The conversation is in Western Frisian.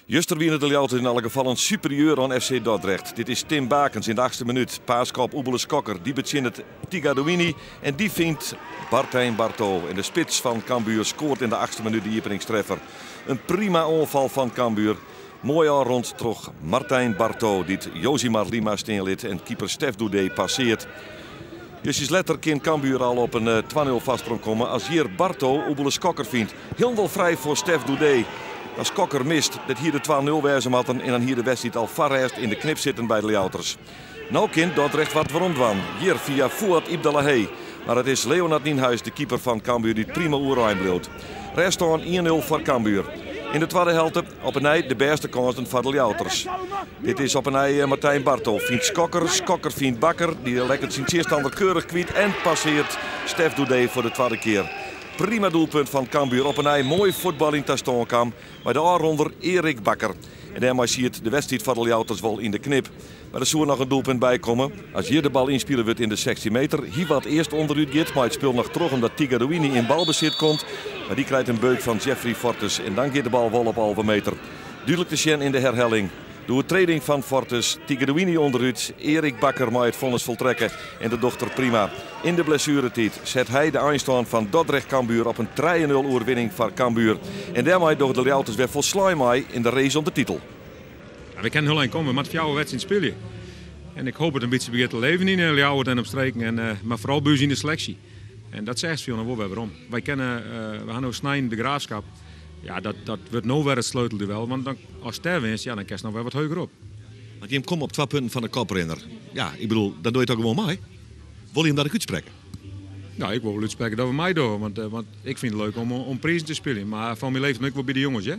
Juster wiene de Ljouwerters yn alle gefallen superieur oan FC Dordrecht. Dit is Tim Bakens yn de achtste minút. Paaske op Oebele Skokker. Dy betsjinnet Tigadouini en dy fynt Bartijn Barto. En de spits fan Cambuur skoart yn de achtste minút de iepeningstreffer. In prima oanfal fan Cambuur. Moai ôfrûne troch Martijn Barto, dy't Josimar Lima stean lit en keeper Stef Doedee passeart. Justjes letter kin Cambuur al op in 2-0 foarsprong komme as hjir Barto Oebele Skokker fynt. Hielendal frij foar Stef Doedee. As Skokker mist, dat hie de 2-0 wêze moatten en dan hie de wedstriid al foarearst yn de knip sitten by de Ljouwerters. No kin Dordrecht wat werom dwaan. Hjir fia Fouad Ibdalahé. Mar it is Leonard Nienhuis, de keeper fan Cambuur, dy't prima oerein bliuwt. Rêststân 1-0 foar Cambuur. Yn de twadde helte op 'e nij de bêste kânsen foar de Ljouwerters. Dit is op 'e nij Martijn Barto. Fynt Skokker, Skokker fynt Bakker. Dy rekket syn tsjinstanner keurich kwyt en passeart Stef Doedee foar de twadde kear. Prima doelpunt fan Cambuur. Op 'e nij moai fuotbal yn ta stân kaam mei de ôfrûner Erik Bakker. En dêrmei siet de wedstriid foar de Ljouwerters wol yn de knip. Mar der soe noch in doelpunt by komme. As hjir de bal ynspile wurdt yn de 16 meter, Hiwat earst ûnderút giet, mei it spul noch troch omdat Tigadouini yn balbesit komt. Mar dy krijt in beuk fan Jeffrey Fortes en dan giet de bal wol op 11 meter. Dúdlik te sjen yn de herhelling. De oertreding fan Fortes, Tigadouini ûnderút, Erik Bakker mei it fonnis foltrekke en dat docht er prima. Yn de blessueretiid set hy de einstân fan Dordrecht-Cambuur op in 3-0 oerwinning foar Cambuur. En dêrmei dogge de Ljouwerters wer folslein mei yn de race om de titel. Ja, we kinne hiel ein komme, we moatte fjouwer wedstriden spylje. En ik hoopje it in bytsje begjint te leven yn Ljouwert en omstreken, mar foaral by ús yn de seleksje. En dat seachst fierder wol wer werom. Wy kinne, we ha no snein De Graafschap. Ja, dat wurdt no wer it sleutelduel, want dan, ast dêr winst, ja, dan kinst noch wer wat heger op. Want jim komme op twa punten fan de koprinner. Ja, ik bedoel, dan dogge je toch gewoan mei? Wolle jim dat ek útsprekke? Nou, ik wol wol útsprekke dat we meidogge, want ik fyn it leuk om prizen te spyljen. Mar foar my leeft it ek wol by de jonges, hè?